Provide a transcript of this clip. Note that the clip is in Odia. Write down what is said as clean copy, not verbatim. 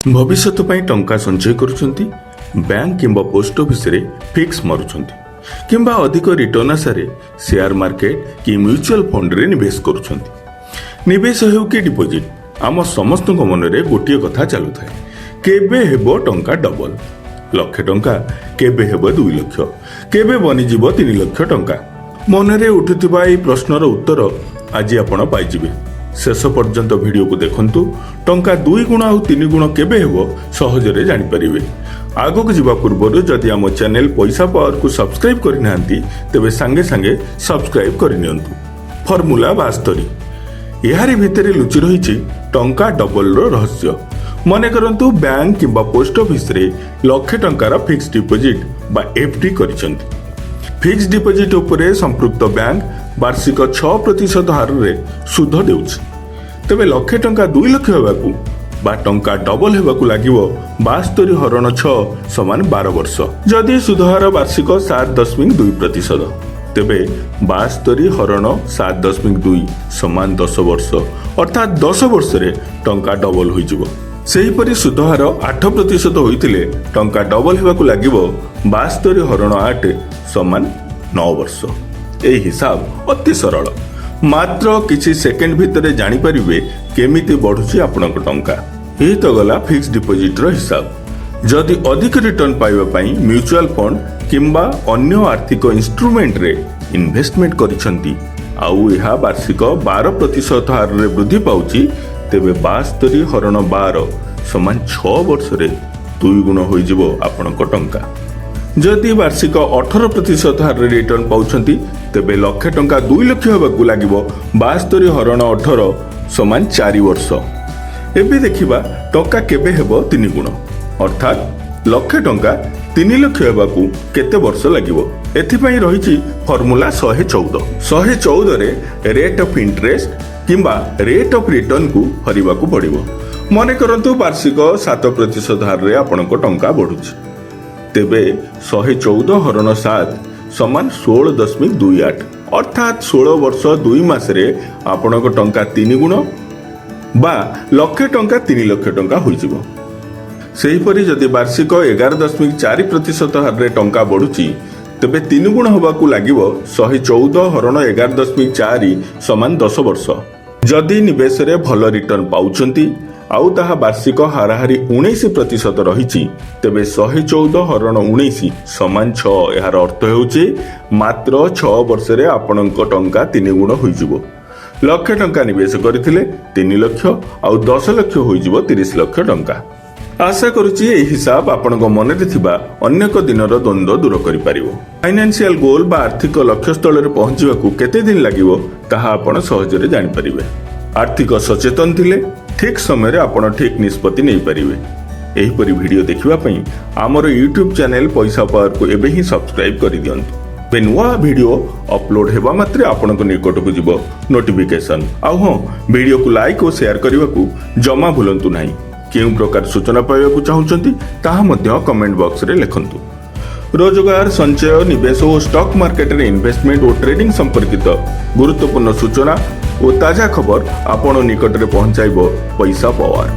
ଭବିଷ୍ୟତ ପାଇଁ ଟଙ୍କା ସଞ୍ଚୟ କରୁଛନ୍ତି, ବ୍ୟାଙ୍କ କିମ୍ବା ପୋଷ୍ଟ ଅଫିସରେ ଫିକ୍ସ ମାରୁଛନ୍ତି କିମ୍ବା ଅଧିକ ରିଟର୍ଣ୍ଣ ଆଶାରେ ସେୟାର ମାର୍କେଟ କି ମ୍ୟୁଚୁଆଲ ଫଣ୍ଡରେ ନିବେଶ କରୁଛନ୍ତି। ନିବେଶ ହେଉ କି ଡିପୋଜିଟ୍, ଆମ ସମସ୍ତଙ୍କ ମନରେ ଗୋଟିଏ କଥା ଚାଲୁଥାଏ, କେବେ ହେବ ଟଙ୍କା ଡବଲ? ଲକ୍ଷେ ଟଙ୍କା କେବେ ହେବ 2 ଲକ୍ଷ? କେବେ ବନିଯିବ 3 ଲକ୍ଷ ଟଙ୍କା? ମନରେ ଉଠୁଥିବା ଏହି ପ୍ରଶ୍ନର ଉତ୍ତର ଆଜି ଆପଣ ପାଇଯିବେ। ଶେଷ ପର୍ଯ୍ୟନ୍ତ ଭିଡ଼ିଓକୁ ଦେଖନ୍ତୁ। ଟଙ୍କା ଦୁଇ ଗୁଣ ଆଉ ତିନି ଗୁଣ କେବେ ହେବ, ସହଜରେ ଜାଣିପାରିବେ। ଆଗକୁ ଯିବା ପୂର୍ବରୁ ଯଦି ଆମ ଚ୍ୟାନେଲ ପଇସା ପାୱାରକୁ ସବସ୍କ୍ରାଇବ୍ କରିନାହାନ୍ତି, ତେବେ ସାଙ୍ଗେ ସାଙ୍ଗେ ସବସ୍କ୍ରାଇବ୍ କରିନିଅନ୍ତୁ। ଫର୍ମୁଲା 72। ଏହାରି ଭିତରେ ଲୁଚି ରହିଛି ଟଙ୍କା ଡବଲର ରହସ୍ୟ। ମନେ କରନ୍ତୁ, ବ୍ୟାଙ୍କ କିମ୍ବା ପୋଷ୍ଟ ଅଫିସରେ ଲକ୍ଷେ ଟଙ୍କାର ଫିକ୍ସଡ ଡିପୋଜିଟ୍ ବା ଏଫଡି କରିଛନ୍ତି। ଫିକ୍ସଡ ଡିପୋଜିଟ୍ ଉପରେ ସମ୍ପୃକ୍ତ ବ୍ୟାଙ୍କ ବାର୍ଷିକ 6% ହାରରେ ସୁଧ ଦେଉଛି। ତେବେ ଲକ୍ଷେ ଟଙ୍କା 2 ଲକ୍ଷ ହେବାକୁ ବା ଟଙ୍କା ଡବଲ ହେବାକୁ ଲାଗିବ 72 ହରଣ 6 ସମାନ 12 ବର୍ଷ। ଯଦି ସୁଧହାର ବାର୍ଷିକ 7.2%, ତେବେ 72 ହରଣ 7.2 ସମାନ 10 ବର୍ଷ। ଅର୍ଥାତ୍ 10 ବର୍ଷରେ ଟଙ୍କା ଡବଲ ହୋଇଯିବ। ସେହିପରି ସୁଧହାର 8% ହୋଇଥିଲେ ଟଙ୍କା ଡବଲ ହେବାକୁ ଲାଗିବ 72 ହରଣ 8 ସମାନ 9 ବର୍ଷ। ଏହି ହିସାବ ଅତି ସରଳ। ମାତ୍ର କିଛି ସେକେଣ୍ଡ ଭିତରେ ଜାଣିପାରିବେ କେମିତି ବଢୁଛି ଆପଣଙ୍କ ଟଙ୍କା। ଏହି ତ ଗଲା ଫିକ୍ସଡ ଡିପୋଜିଟର ହିସାବ। ଯଦି ଅଧିକ ରିଟର୍ଣ୍ଣ ପାଇବା ପାଇଁ ମ୍ୟୁଚୁଆଲ ଫଣ୍ଡ କିମ୍ବା ଅନ୍ୟ ଆର୍ଥିକ ଇନଷ୍ଟ୍ରୁମେଣ୍ଟରେ ଇନଭେଷ୍ଟମେଣ୍ଟ କରିଛନ୍ତି ଆଉ ଏହା ବାର୍ଷିକ 12% ହାରରେ ବୃଦ୍ଧି ପାଉଛି, ତେବେ 72 ହରଣ 12 ସମାନ 6 ବର୍ଷରେ ଦୁଇ ଗୁଣ ହୋଇଯିବ ଆପଣଙ୍କ ଟଙ୍କା। ଯଦି ବାର୍ଷିକ 18% ହାରରେ ରିଟର୍ଣ୍ଣ ପାଉଛନ୍ତି, ତେବେ ଲକ୍ଷେ ଟଙ୍କା 2 ଲକ୍ଷ ହେବାକୁ ଲାଗିବ 72 ହରଣ 18 ସମାନ 4 ବର୍ଷ। ଏବେ ଦେଖିବା ଟଙ୍କା କେବେ ହେବ ତିନି ଗୁଣ, ଅର୍ଥାତ୍ ଲକ୍ଷେ ଟଙ୍କା 3 ଲକ୍ଷ ହେବାକୁ କେତେ ବର୍ଷ ଲାଗିବ। ଏଥିପାଇଁ ରହିଛି ଫର୍ମୁଲା 114। 114ରେ ରେଟ୍ ଅଫ୍ ଇଣ୍ଟରେଷ୍ଟ କିମ୍ବା ରେଟ୍ ଅଫ୍ ରିଟର୍ଣ୍ଣକୁ ହରିବାକୁ ପଡ଼ିବ। ମନେ କରନ୍ତୁ, ବାର୍ଷିକ 7% ହାରରେ ଆପଣଙ୍କ ଟଙ୍କା ବଢୁଛି। ତେବେ 114 ହରଣ 7 ସମାନ 16.28। ଅର୍ଥାତ୍ 16 ବର୍ଷ 2 ମାସରେ ଆପଣଙ୍କ ଟଙ୍କା ତିନି ଗୁଣ ବା ଲକ୍ଷେ ଟଙ୍କା 3 ଲକ୍ଷ ଟଙ୍କା ହୋଇଯିବ। ସେହିପରି ଯଦି ବାର୍ଷିକ 11.4% ହାରରେ ଟଙ୍କା ବଢୁଛି, ତେବେ ତିନି ଗୁଣ ହେବାକୁ ଲାଗିବ 114 ହରଣ 11.4 ସମାନ 10 ବର୍ଷ। ଯଦି ନିବେଶରେ ଭଲ ରିଟର୍ଣ୍ଣ ପାଉଛନ୍ତି ଆଉ ତାହା ବାର୍ଷିକ ହାରାହାରି 19% ରହିଛି, ତେବେ 114 ହରଣ 19 ସମାନ 6। ଏହାର ଅର୍ଥ ହେଉଛି ମାତ୍ର 6 ବର୍ଷରେ ଆପଣଙ୍କ ଟଙ୍କା ତିନି ଗୁଣ ହୋଇଯିବ। ଲକ୍ଷେ ଟଙ୍କା ନିବେଶ କରିଥିଲେ 3 ଲକ୍ଷ ଆଉ 10 ଲକ୍ଷ ହୋଇଯିବ 30 ଲକ୍ଷ ଟଙ୍କା। ଆଶା କରୁଛି, ଏହି ହିସାବ ଆପଣଙ୍କ ମନରେ ଥିବା ଅନେକ ଦିନର ଦ୍ୱନ୍ଦ୍ୱ ଦୂର କରିପାରିବ। ଫାଇନାନ୍ସିଆଲ ଗୋଲ ବା ଆର୍ଥିକ ଲକ୍ଷ୍ୟସ୍ଥଳରେ ପହଞ୍ଚିବାକୁ କେତେ ଦିନ ଲାଗିବ, ତାହା ଆପଣ ସହଜରେ ଜାଣିପାରିବେ। ଆର୍ଥିକ ସଚେତନ ଥିଲେ ଠିକ୍ ସମୟରେ ଆପଣ ଠିକ୍ ନିଷ୍ପତ୍ତି ନେଇପାରିବେ। ଏହିପରି ଭିଡ଼ିଓ ଦେଖିବା ପାଇଁ ଆମର ୟୁଟ୍ୟୁବ୍ ଚ୍ୟାନେଲ ପଇସା ପାୱାରକୁ ଏବେ ହିଁ ସବସ୍କ୍ରାଇବ୍ କରିଦିଅନ୍ତୁ। ଏବେ ନୂଆ ଭିଡ଼ିଓ ଅପଲୋଡ ହେବା ମାତ୍ରେ ଆପଣଙ୍କ ନିକଟକୁ ଯିବ ନୋଟିଫିକେସନ୍। ଆଉ ହଁ, ଭିଡ଼ିଓକୁ ଲାଇକ୍ ଓ ସେୟାର କରିବାକୁ ଜମା ଭୁଲନ୍ତୁ ନାହିଁ। କେଉଁ ପ୍ରକାର ସୂଚନା ପାଇବାକୁ ଚାହୁଁଛନ୍ତି, ତାହା ମଧ୍ୟ କମେଣ୍ଟ ବକ୍ସରେ ଲେଖନ୍ତୁ। ରୋଜଗାର, ସଞ୍ଚୟ, ନିବେଶ ଓ ଷ୍ଟକ୍ ମାର୍କେଟରେ ଇନଭେଷ୍ଟମେଣ୍ଟ ଓ ଟ୍ରେଡିଂ ସମ୍ପର୍କିତ ଗୁରୁତ୍ୱପୂର୍ଣ୍ଣ ସୂଚନା ଓ ତାଜା ଖବର ଆପଣ ନିକଟରେ ପହଞ୍ଚାଇବ ପଇସା ପାୱାର।